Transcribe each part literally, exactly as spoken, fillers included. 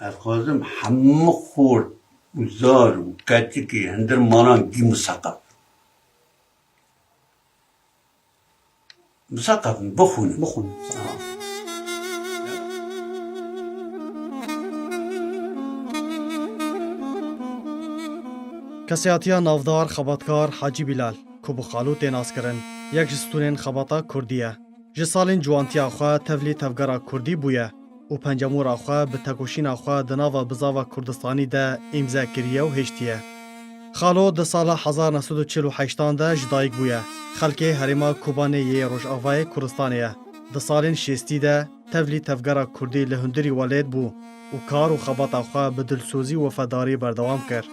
Ez xwazim hemû xort û zar û keçikê hundir malan gî miseqef. Miseqef in, bixwînin. Bixwînin. Kesayetiya navdar xebatkar Hacî Bîlal, ku bi Xalo tê naskirin, yek ji stûnên xebata kurdî ye. Ji salên ciwantiya xwe tevlî tevgera kurdî bûye û pencemûra xwe bi tekoşîna xwe di nava bizava kurdistanî de îmze kiriye û hêştiye. Xalo di sala hezar neh sed û çil û heştan de ji dayik bûye. Xelkê herêma Kobanê yê Rojavayê Kurdistanê ye. Di salên şêstî de tevlî tevgera kurdî li hundirî welêt bû û kar û xebata xwe bi dilsozî û wefedarî berdewam kir.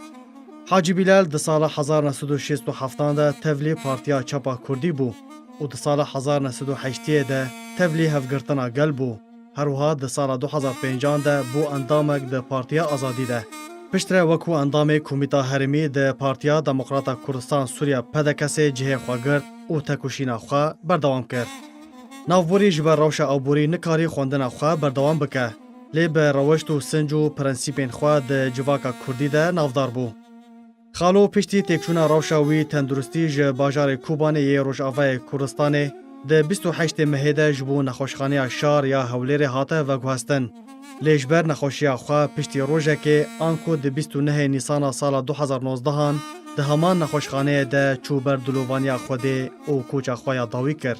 Hacî Bîlal di sala hezar neh sed û şêst û heftan de tevlî Partiya Çapa Kurdî bû û di sala hezar neh sed û heştiyê de tevlî Hevgirtina Gel bû. Her wiha di sala du hezar pêncan de bû endamek di Partiya Azadî de. Piştre wekû endamê Komîta Herêmî di Partiya Demokrata Kurdistan Sûriya P D K S'ê cihê xwe girt û tekoşîna xwe berdewam kir. Navborî ji ber rewşa aborî nikarî xwendina xwe berdewam bike, lê bi rewişt û sinc û prensîpên xwe di civaka kurdî de navdar bû. Xalo piştî têkçûna rewşa wî tenduristî ji bajarê Kobanê yê Rojavayê Kurdistanê di bîst û heştê mehê de ji bo nexweşxaneya şar ya Hewlêrê hate veguhestin. Lê ji ber nexweşiya xwe piştî rojekê anku di bîst û nehê Nîsana sala du hezar nozdehan di heman nexweşxaneyê de çû ber dilovaniya Xwedê û koça xwe ya dawî kir.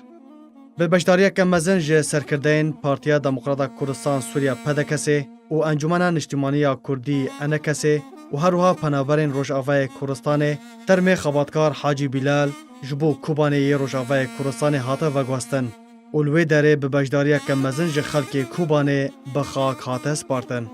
Bi beşdariyeke mezin ji serkirdeyên Partiya Demokrata Kurdistan Sûriya P D K S'ê û Encûmena Niştimanî ya Kurdî E N K S'ê û her wiha penaberên Rojavayê Kurdistanê, termê xebatkar Hacî Bîlal ji bo Kobanê yê Rojavayê Kurdistanê hate veguhestin û li wê derê bi beşdariyeke mezin ji xelkê Kobanê bi xak hate spartin.